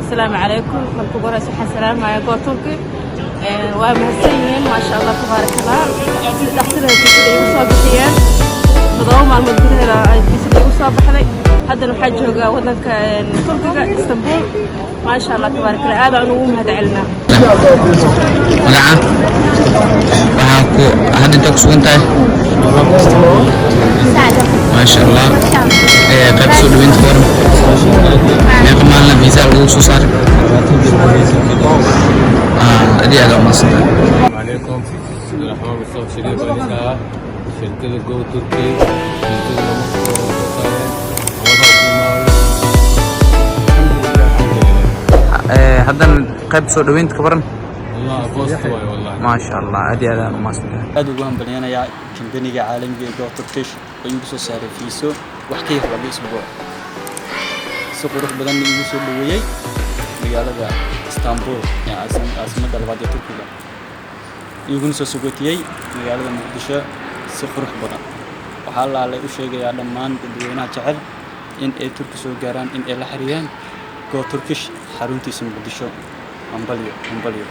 Asalaamu calaykum. Marka ugu horeysa waxaan salaamaya Go Turkey. Waa mahadsan yihiin, maasha Allah, tabaaraka Allah. Si dhaqsida fiisada igu soo bixiyeen, 7 maalmood gudaheeda ay fiisada igu soo baxday. Haddana waxaa joogaa wadanka Turkiga, Istanbul. Maasha Allah, tabaaraka Allah, aad aan ugu mahad celinaa. Magaca waxaa ku hadda inta ku sugan tahay? Maasha Allah. Qayb soo dhaweynta ka waran? Meeqa maalina visa lagu soo saaray? Aad iyo aad aa umahadsantahay. عليكم، عبدالرحمن مصطفى شريف. Aniga ah shirkada Go Turkey fiisada lagu soo saareen wada ku. Haddana qayb soo dhaweynta ka waran? والله first waay والله. Maasha Allah, aad iyo aad aan umahadsantahay. Aad ugu hambalyanayaa kambaniga caalamiga ee Go Turkish oo iigu soo saaray fiiso wax ka yar 2 isbuuc, si qurux badanna iigu soo dhaweeyey magaalada Istanbul ee caasimadda labaad ee Turkiga, iiguna soo sagootiyey magaalada Muqdisho si qurux badan. Waxaa laalay u sheegayaa dhammaan dadweynaha jecel in ay Turki soo gaaraan in ay la xiriiraan Go Turkish xaruntiisa Muqdisho. Hambalyo, hambalyo.